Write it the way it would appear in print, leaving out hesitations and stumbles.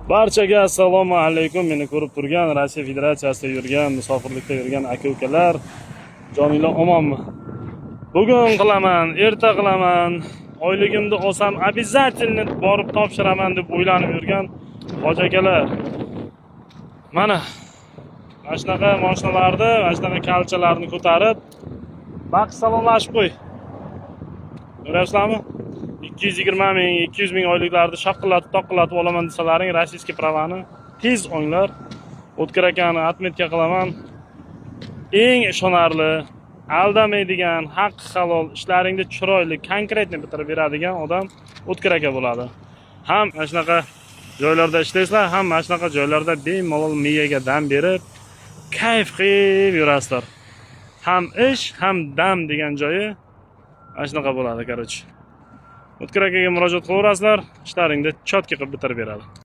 Barchaga assalomu alaykum. Meni ko'rib turgan, Rossiya Federatsiyasida yurgan, musofirlikda yurgan aka ukalar, joninglar omonmi? Bugun qilaman, erta qilaman, oyligimni olsam, обязательно borib topshiraman deb o'ylanib yurgan hoji akalar, mana shunaqa mashinalarni, mana shunaqa kalchalarni ko'tarib, baqi salomlashib qo'y. Ko'ryapsizlarmi? 220 ming, 200 ming oyliklarni shaqillatib, toqillatib olaman desalaring, российский права ni tez olinglar. O'tkir akani отметка qilaman. Eng ishonarli, aldamaydigan, haq halol, ishlaringni chiroyli, конкретный bitirib beradigan odam O'tkir aka bo'ladi. Ham mana shunaqa joylarda ishlaysizlar, ham mana shunaqa joylarda bemalol miyaga dam berib, kayf qilib yurasizlar. Ham ish, ham dam degan joyi mana shunaqa bo'ladi, короче. O'tkir akaga murojaat qilaverasizlar, ishlaringni чётко qilib bitirib beradi.